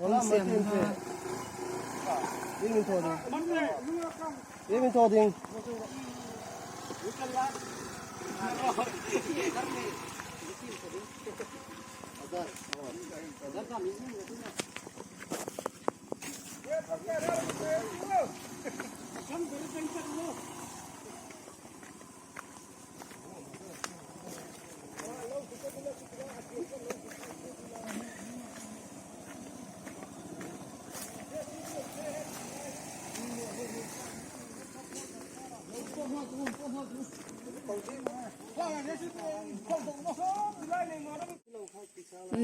An siam hma.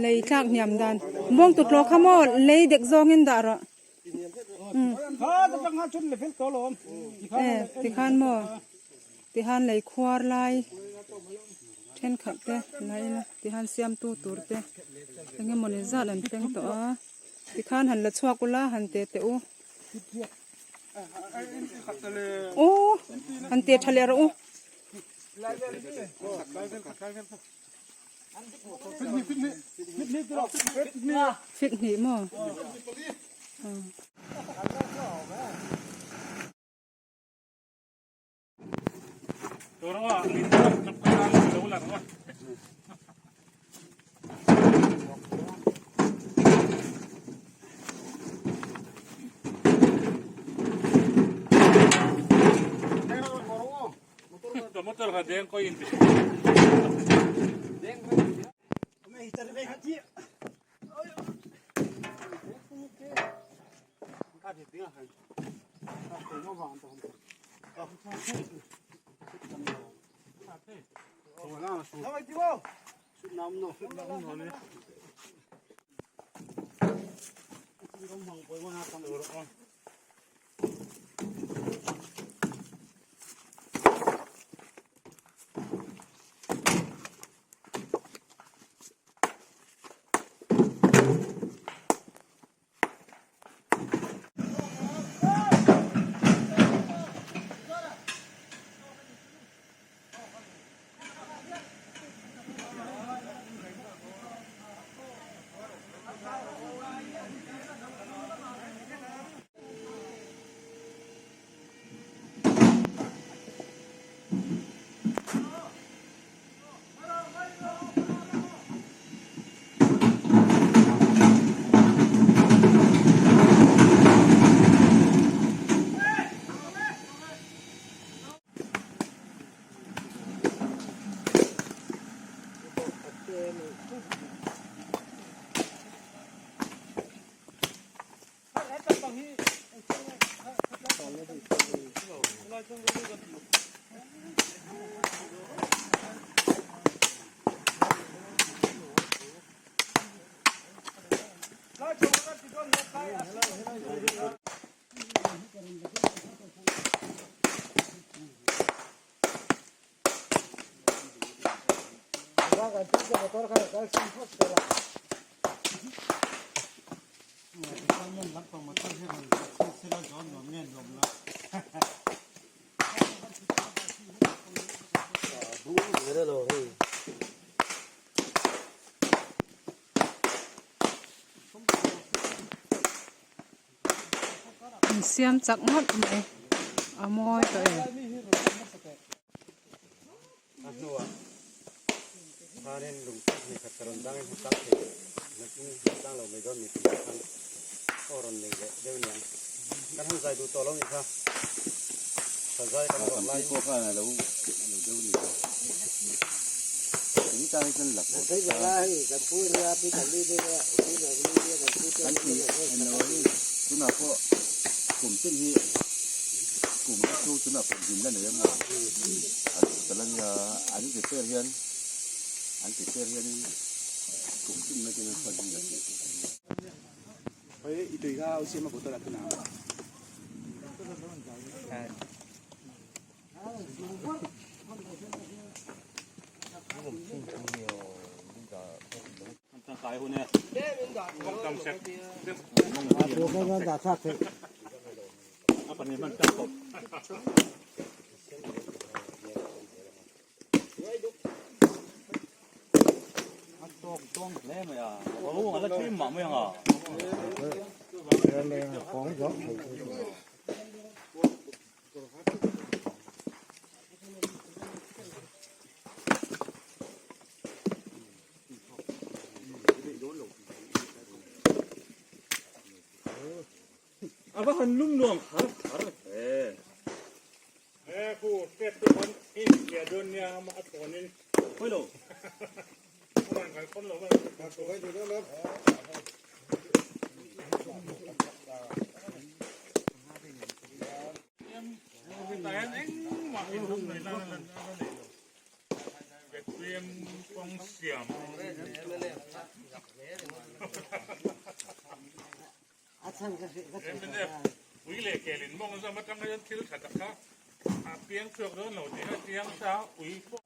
Lei tlak hniam dan bawng tutlaw kha maw lei dek zawngin dah rawh. Tikhan maw tihan lei khuar lai thenkhat te la ila tihan siamtu tur te eng emawni zat an thleng tawh a tikhan han la chhuak ula han te teh u aw han te tha leh rawh u. Fit hnih maw? An siam chak ngawt mai a mawi tawh e. A hnuah khanin lungtak hnih khat ka rawn dang in hmu tlang thei nakin hmu tlang lo mai dawn ni tih ah khan aw rawn nei leh deuh niang. Kan han zai duh tawh lo nih kha. Tha zai kan zawh lai. Pawh khan a lo deuh ni kha. Tui tan hi chuan lak Kan ti en lo hi tunah pawh kum tin hi kum a chu tunah pawh din la nei emaw an ti ta la nia an repair hian an repair hianin kum tin mai ten an chhuat hi la tih. A va han lum nuam khar khar ve. He khu step te pawn i inchhiah dawn nia a a thlawnin. Hawi lo. Aman kan khawn lo mai. Hetah hian engmah inhamhnawih nan a la nei lo. Bethlehem kawng siam. Mnf ui leh kel in mawng zam atang hian thil tha tak kha a piang chhuak dawn lo tih a chiang sa ui pawh.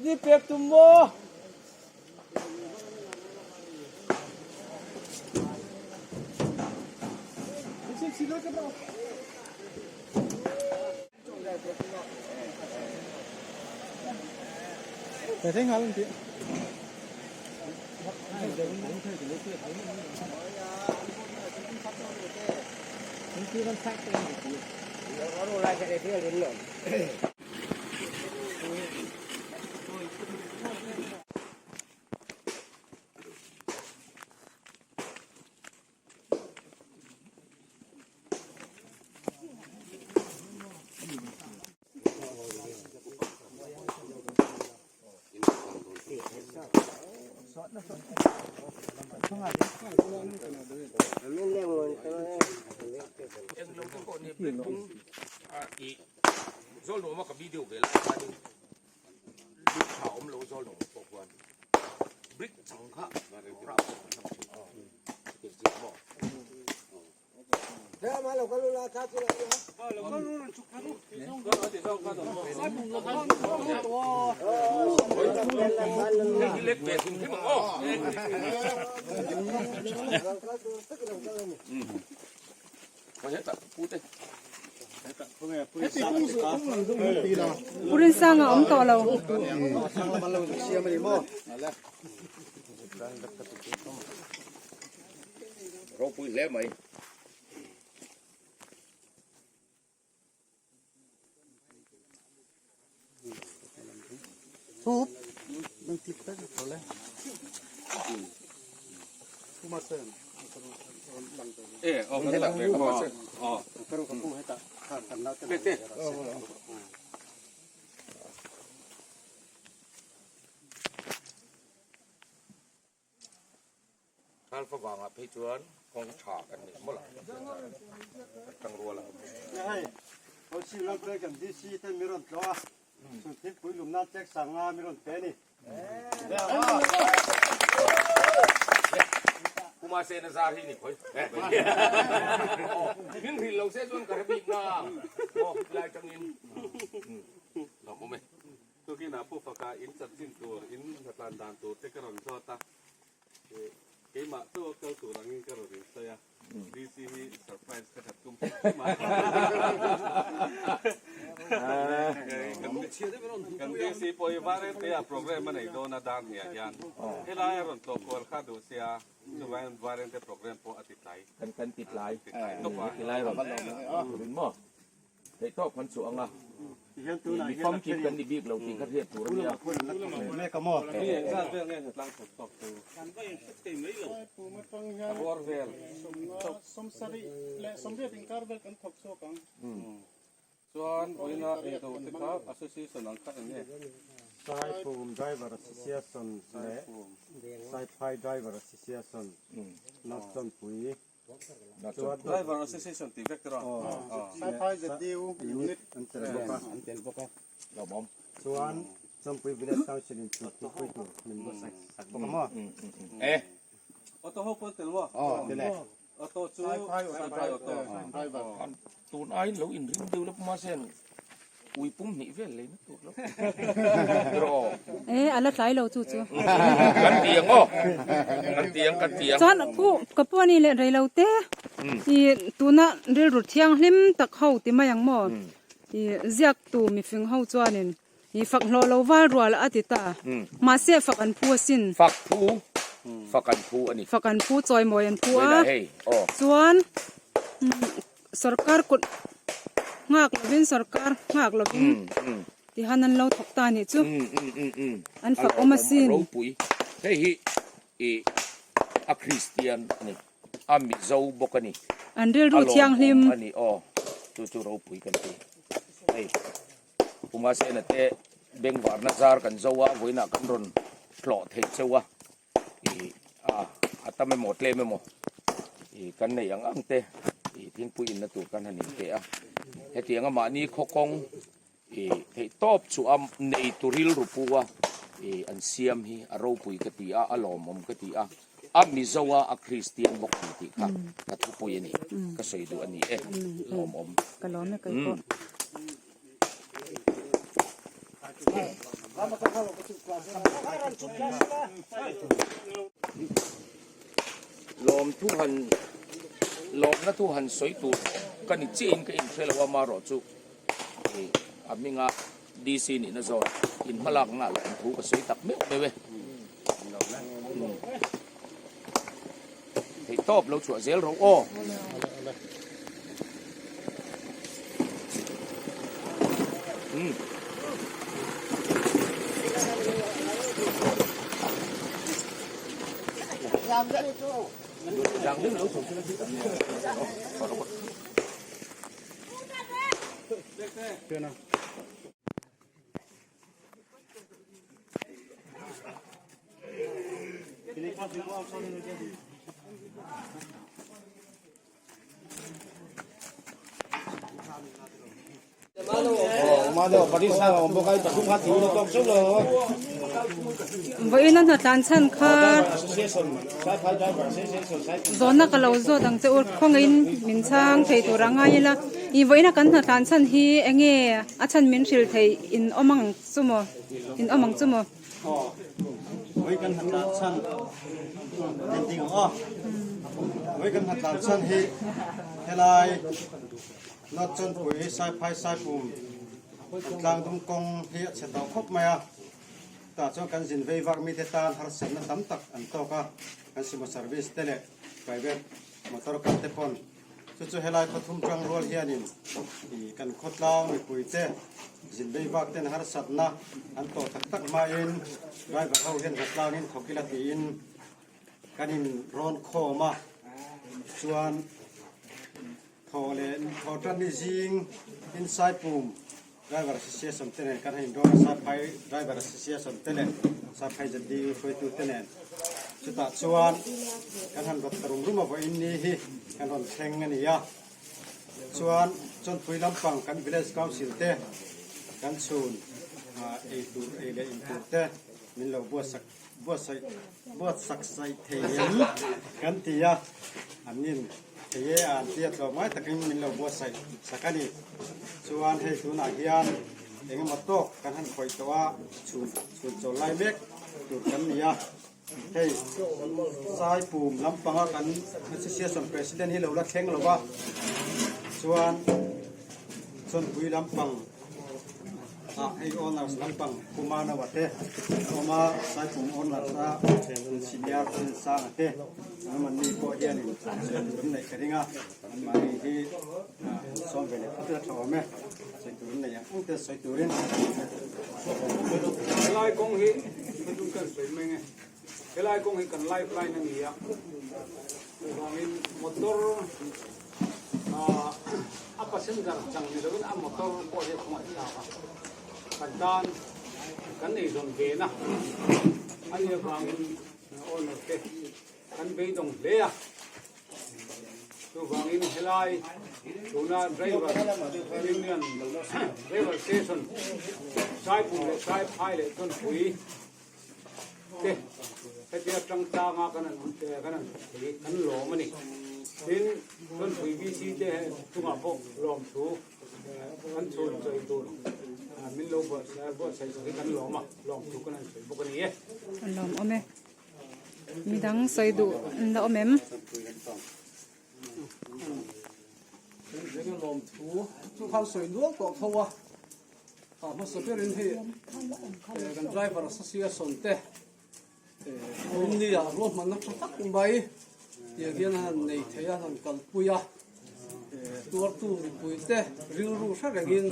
Ni pek tum maw? lo pawh khuan brick chang kha rora pawh kan hmang thin chutiang chu maw. Hei hi lek ve hrim hrim ang aw. Pu Rinsanga awm tawh lo. Ropui hle mai. Alpha vangah phei chuan kawng tha kan nei mawlh a, kan tang rual a. Hei, Housing lam pek kan DC ten mi rawn tlawh a, chun thilpui lumna check sanga mi rawn pe a ni. Kuma sena zar hi ni khawi. Min hrilh lo se chuan ka hre bik na. Aw, tilai tangin. Lawm awm e. Tukinah Pu Faka in chanchin tur, in hnatlan dan tur te ka rawn zawt a. Keimah chu a kal tur angin ka rawn insawi a, DC hi surprise ka that tum hrim hrim a. Kan DC pawh hi Varente ah program a nei dawn a dar hniah hian helai a rawn tlawh kual kha duh sia, chuvangin Varente program pawh a ti tlai. Kan ti tlai. Ti tlai tawp a. Ti lai rawn rin maw? Theihtawp kan chhuah ang a, mi famkim kan ni bik lo tih kha hriat tur a nia. Saipum Driver Association leh Saiphai Driver Association, North Chawnpui Driver Association tih vek erawh Saiphai ZDU unit an tel bawk a, an tel bawk a. Lawmawm. Chuan Chawnpui Village Council in chhut pui pui tur min buatsaih sak bawk a maw? E. Auto ho pawh an tel maw? Aw tel e. Auto chu Saiphai Auto. Driver. Tun aiin lo inring deuh la puma sen ui pum hnih vel lei na tur lo rawh. E a la tlai lo chu chu. Kan ti ang aw. Kan ti ang kan ti ang. Chuan pu ka pu ani leh rei lo te i tuna rilru thianghlim tak ho ti mai ang maw i ziak tu mifing ho chuanin i fak hlawh lo val rual a ti ta mahse fak an phu asin. Fak phu fak an phu ani. Fak an phu chawimawi an phu a chuan. Sorkar kut nghak lovin sorkar nghak lovin tihan an lo thawk ta anih chu an fak awm asin. Ropui hei hi i a Kristian ani a Mizo bawk ani an rilru thianghlim ani aw chu chu ropui kan ti hei Puma Sena te bengvarna zar kan zo a vawiinah kan rawn hlawh thei cheu a. Ih a a tam emaw tlem emaw ih kan neih ang ang te ih thingpui inna tur kan han inpe a hetiang a mahni khaw kawng ih theih tawp chu a nei tur rilru pu a ih an siam hi a ropui ka ti a a lawmawm ka ti a a Mizo a a Kristian bawk ang tih kha ka thupui a ni ka sawi duh a ni e lawmawm. Ka lawm e kei pawh. Lawm thu han lawmna thu han sawi tur ka ni chiahin ka inhre lo a marawh chu ih a hminga DC nihna zawn in hmalak ngah lawm thu ka sawi tak meuh meuh e. Theih tawp lo chhuah zel rawh aw. Vawiin a hnatlan chhan kha zawhna ka lo zawt ang che u khawngaihin min chhang thei tur a ngai ila ih vawiin a kan hnatlan chhan hi eng nge a chhan min hrilh theih in awm ang chu maw in awm ang chu maw. Vawi kan hnatlan chhan en ding ang aw vawi kan hnatlan chhan hi helai North Chawnpui Saiphai Saipum an tlangdum kawng hi a chhe tawh khawp mai a tah chuan kan zin vei vak mite tan harsatna tam tak an tawk a kan sumo service te leh private motor kal te pawn Chu chu helai khawthum tang rual hianin ih kan khawtlang mipuite zin vei vak ten harsatna an tawh tak tak hmain driver ho hian hnatlangin thawk ila tiin kan in rawn khawm a, chuan thaw leh thaw tan ni zing Insaipum driver association te nen kan han inrawn a, Saiphai driver association te leh Saiphai ZDU hruaitu te nen chutah chuan kan han rawt ta rum rum a vawiin ni hi kan rawn thleng a ni a, chuan Chawnpui lampang kan village council te kan chhun ei tur ei leh in tur te min lo buatsak buatsaih buatsak saih thei em kan ti a, an nin thei e a an tia tlawmngai takin min lo buatsaih sak a ni. Chuan hei tunah hian eng emaw tawk kan han khawih tawh a, chhun chhun chawl lai mek tur kan ni a, hei Saipum lampanga kan Association President hi lo la thleng lo va, chuan Chawnpui lampang Ah hei owners lampang Pu Manawa te an awm a, Saipum owners a senior Rinsanga te an awm anni pawh hianin sawi tur an neih ka ring a, anmahni hi an sawm ve leh phawt ila tha awm e, sawi tur an neih ang ang te sawi turin. Helai kawng hi kan kan sawi mai nge, helai kawng hi kan lifeline a ni a, chuvangin motor A passenger chang ni lovin a motor pawh hi a khawng a thlak a, kan tan kan eizawn ve na a nih avangin owner te kan beidawng hle a, chuvangin helai tuna driver union driver station Saipum leh Saiphai leh Chawnpui te hetia tang tlanga kan han awm kan han thawk thei kan lawm a ni. Tin, Chawnpui VC te chungah pawh lawmthu kan chhun chawi tur min lo buatsaih sak hi kan lawm a, lawmthu kan han sawi bawk a ni e. An lawm awm e. Midang sawi duh an la awm em? Lawmthu chu khan sawi nual tawh tho a. A hmasa berin hei kan driver association te India ruahmanna tha tak mai tiang hian a han nei thei a, han kalpui a, tuartu mipui te rilru hre rengin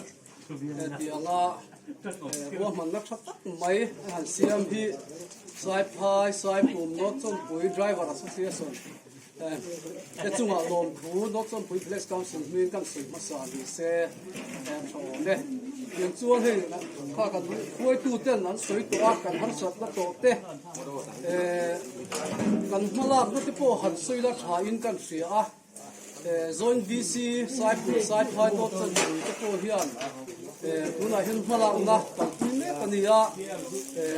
tianga ruahmanna tha tak mai a han siam hi Saiphai, Saipum, North Chawnpui Driver Association He chungah lawmthu North Chawnpui Village Council hming kan sawi hmasa ni se tha awm e. Tiang chuan hei kha kan hruaitu ten an sawi tawh a, kan harsatna tawh te kan hmalakna te pawh han sawi la tha in kan hria a. Joint VC Saipui Saiphai North Chawnpui te pawh hian tunah hian hmalakna kalpui mek a ni a,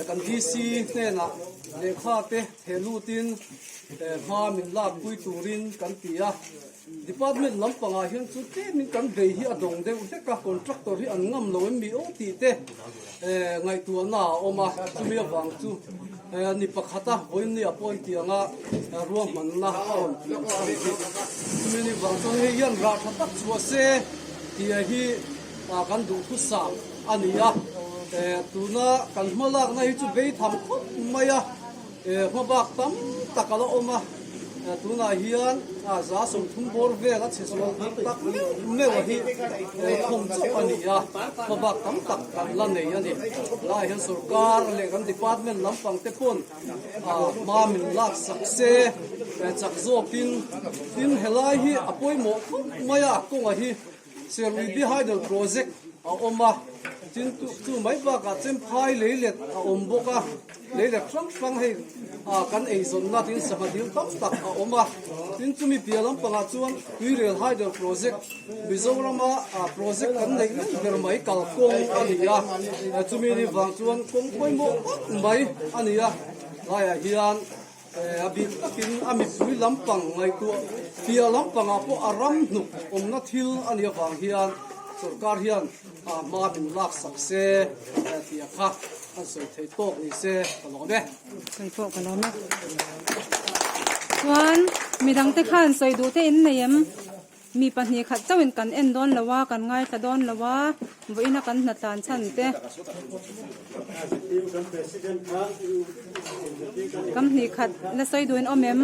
kan VC hnenah lehkha te He lutin hma min lakpui turin kan ti a, department lampangah hian chu tlemin kan bei hi a dawng deuh hlek a, contractor hi an ngam lo em mi aw tih te ngaihtuahna a awm a, chumi avang chu ni pakhata vawiinnia pawh an tih anga ruahmanna a rawn pian chhan hi chumi ni vang chuan hei hian rah tha tak chhuah se tih hi kan duhthusam a ni a, tuna kan hmalakna hi chu beitham khawp mai a. Hmabak tam tak a la awm a, tunah hian 30 bawr vel a chhe sual tak meuh meuh a hi thawm chauh a ni a, hmabak tam tak kan la nei a ni. Helaiah hian sorkar leh kan department lampang te pawn hma min lak sak se, chak zawkin tin helai hi a pawimawh khawp mai a, kawngah hi Serui Hydel Project a awm a, tin chu mai bakah Chemphai leilet a awm bawk a, leilet hrang hrang hei kan eizawnna tin sangha dil tam tak a awm a. Tin, chumi piah lampangah chuan Tuirel Hydel Project, Mizorama project kan neih mek ber mai kalkawng a ni a. Chumi ni vang chuan kawng pawimawh tak mai a ni a. Laiah hian a bik takin a mipui lampang ngaihtuah piah lampangah pawh a ram hnuk awmna thil a nih avang hian sorkar hian hma min laksak se tih a kha an sawi thei tawk ni se ka lawm e. Sawi pawh ka lawm e. Chuan midangte khan sawi duh te in nei em? Mi pahnih khat chauhin kan en dawn lo a, kan ngaithla dawn lo a, vawiina kan hnatlan chhan te. Kam hnih khat la sawi duhin awm em?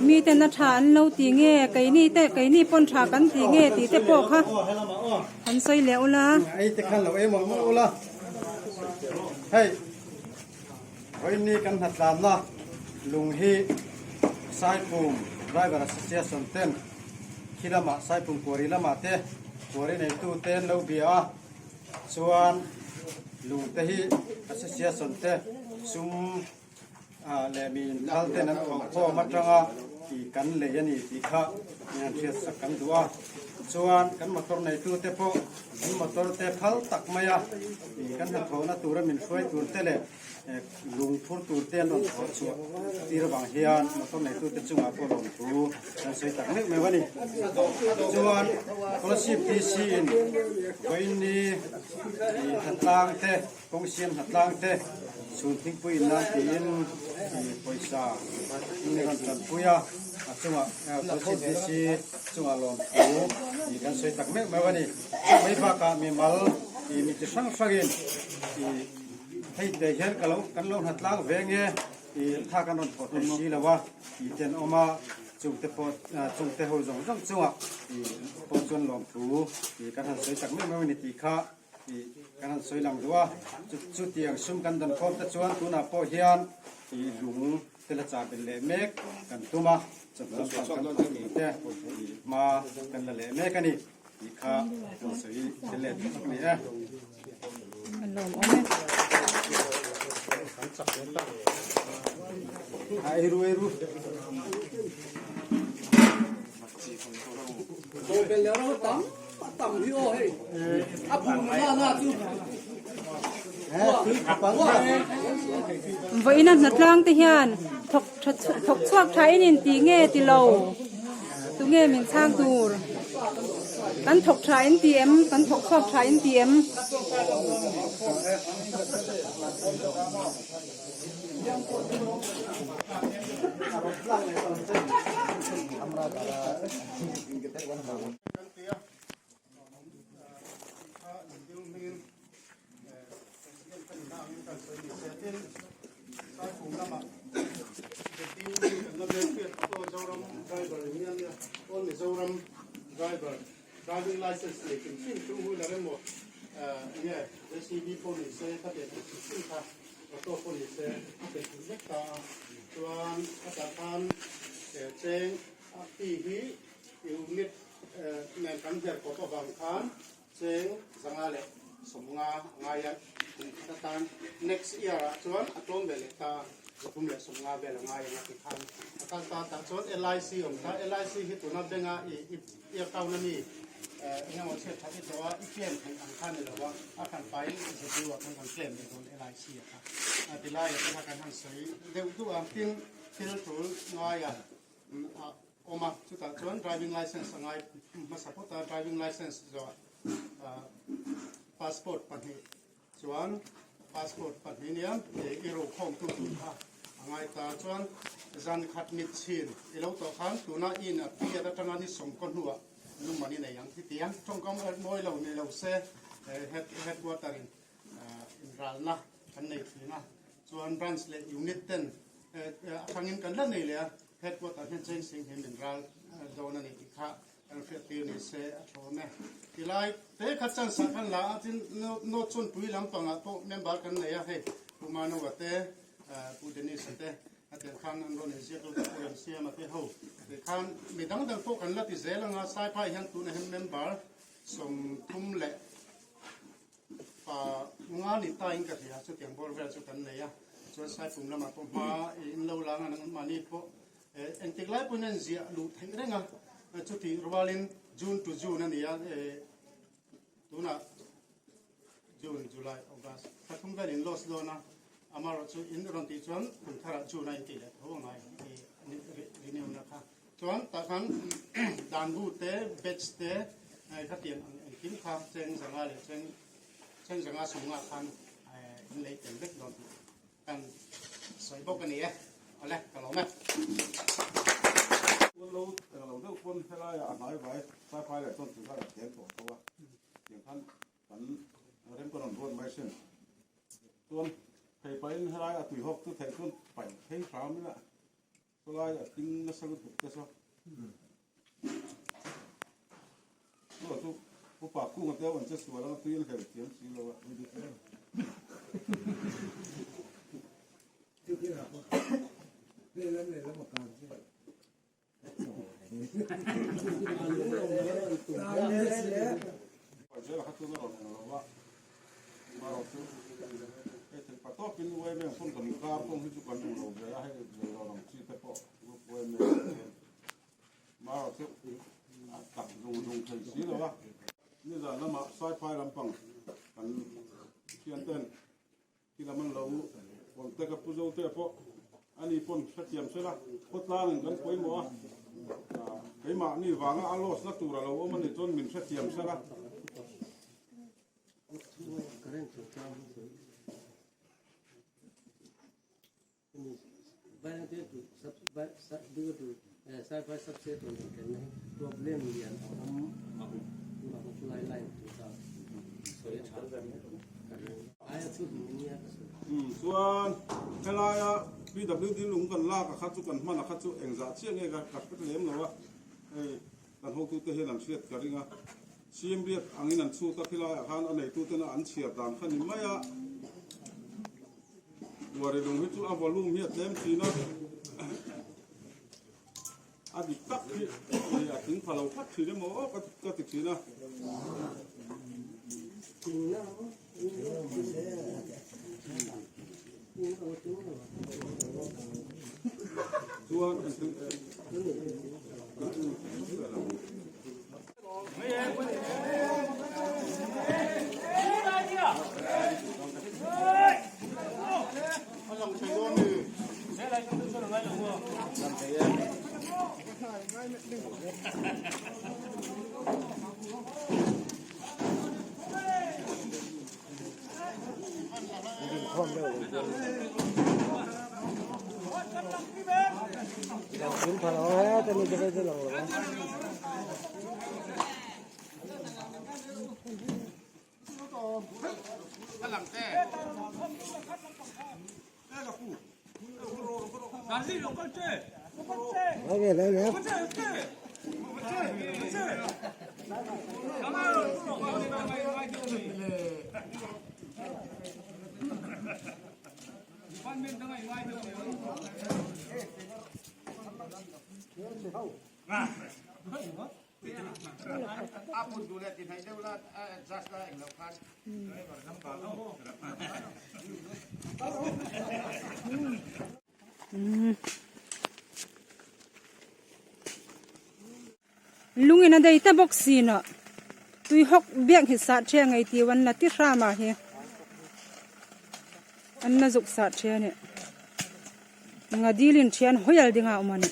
Miten a tha an lo ti nge, keini te, keini pawn tha kan ti nge tih te pawh kha han sawi leh ula. Ei te khan lo ei mawlh mawlh ula. Hei, vawiin ni kan hnatlanna lung hi Saipum Driver Association ten khi lamah Saipum Kuari lamah te kuari neitu te an lo bia a, chuan lung te hi Association te sum leh mi inphal ten an thawh khawm atanga tih kan lei a ni tih kha min han hriat sak kan duh a. Chuan kan motor neitu te pawh an motor te phal tak mai a, ih kan hnathawhna tura min hruai tur te leh lung phur tur te an rawn thawh chhuah tir avang hian motor neitu te chungah pawh lawmthu kan sawi tak meuh meuh a ni. Chuan Kolasib DC in vawiinni ih hnatlang te Kawng siam hnatlang te chhun thingpui in nan tiin ih pawisa in rawn tanpui a, a chungah Kolasib DC chungah lawmthu ih kan sawi tak meuh meuh a ni. Chumai bakah mimal ih mi chi hrang hrangin ih hei te hian ka lo kan lo hnatlang ve nge ih tha kan rawn thawh thei si lo a tih te an awm a, chungte pawh chungte ho zawng zawng chungah ih pawh chuan lawmthu ih kan han sawi tak meuh meuh a ni tih kha. Tih kan han sawi lang duh a, chutiang sum kan dan khawm te chuan tunah pawh hian ih lung te la chah belh leh mek kan tum a, chawhnu lampang kan thawk tur te ih hma kan la leh mek a ni tih kha kan sawi tel leh duh tak a ni e. A lawmawm e. A eiru eiru. Bawlbel leh ro tam a tam hi aw hei a phur na na chu Vawiin a hnatlang te hian thawk tha thawk chhuak tha in in ti nge ti lo tunge min chhang tur kan thawk tha in ti em kan thawk chhuak tha in ti em. Driving license nei hrim hrim chu wheeler emaw enge JCB pawh ni se ka pe thei hrim hrim kha auto pawh ni se a pe thei vek ta a chuan a tah khan cheng a fee hi unit nen kan hmer kawp avang khan cheng zanga leh sawmnga a ngai a kum khat atan next year ah chuan a tlawm ve leh ta a zathum leh sawmnga vel a ngai ang a ti khan a kal ta tah chuan LIC awm ta LIC hi tuna bank a i I account a mi eng emaw chhiat that i tawh a, i claim theih ang kha ni lo a, a hran faiin ZU ah khan kan claim leh dawn LIC ah kha. A ti laiah te kha kan han sawi deuh duh a, tin thil tul ngaia a awm a, chutah chuan driving license a ngai hmasa phawt a, driving license zawh passport pahnih Chuan passport pahnih nia i rokhawmtu tur kha a ngai ta. Chuan zan khat mit chhin i lo tawh khan tuna i in a piat atanga ni sawmkaw hnuah lungman i nei ang ti tiang tawngkam mawi lo ni lo se headquarter in inralna kan nei thin a. Chuan branch leh unit ten a hrangin kan la nei leh a, headquarter hian cheng sing hi min ral dawn a ni tih kha Kan hriat tir ni se a thlawm e. Tilai te kha chance ah khan la a, tin note chuan pui lampangah pawh member kan nei a, hei Pu Manoa te, Pu Dennis-a te a tel khan an rawn inziak lut a, Pu Remsiama te ho te khan mi dang dang pawh kan la ti zel anga, Saiphai hian tunah hian member 30 leh pa nga ni ta in ka hria, chutiang bawr vel chu kan nei a. Chuan Saipum lamah pawh hma in lo lang a, nangmahni pawh engtik lai pawhin a inziah luh theih reng a, chutih rualin June to June a ni a, tunah June, July, August thla thum vel in loss dawn a, amaherawhchu in rawn tih chuan kum tharah June a intih leh tho angai renew na kha. Chuan tah khan danbu te, batch te khatiang ang engkim kha cheng zanga leh cheng cheng zanga sawmnga khan in lei tel vek dawn tih kan sawi bawk a ni e. Awle, ka lawm e. Chuan lo eng lo deuh pawn helaiah a hnai vai saiphai leh chuan tihzat a tlem tawh tho a, tiang khan kan rem ka rawn ruat mai sin. Chuan thei pahin helai a tuihawk chu theih chuan paih phei hram ila Khawlai a ting nasa lutuk te saw. Chu chu upa kunga te an che sual anga tui an hlel thiam si lo a. Zela kha chuan a rawn eng lo va, marawh chu hei thei pa tawpin uaim em pawn kan kar kawng hi chu kan duh lo ve a, hei leilawn ang chi te pawh group uaim em ah hian marawh chu a tak zung zung thei si lo a. Nizan lamah Saiphai lampang kan thian ten Khi lam an lo contact a Pu Zote pawh ani pawn hrethiam sela khawtlangin kan pawimawh a, keimahni vanga a loss na tur a lo awm a nih chuan min hrethiam sela. Chuan helaia PWD lung kan lak a kha chu kan hman a kha chu engzah chiah nge ka ka hre lem lo a, hei kan hotute hian an hriat ka ring a, CM riat angin an chhut a khilaiah khan a neitutena an chhiar dan kha ni mai a. Buari lung hi chu a volume hi a tlem thin a, a dik tak hi a tling pha lo phat thin emaw aw ka ti thin a. Chuan Lungin a dei ta bawk sin ah tui hawk biak hi sah the ngei tiu an la ti hram ah hi an la zuk sah the a ni nga dilin thian hawial ding ah a awm a ni.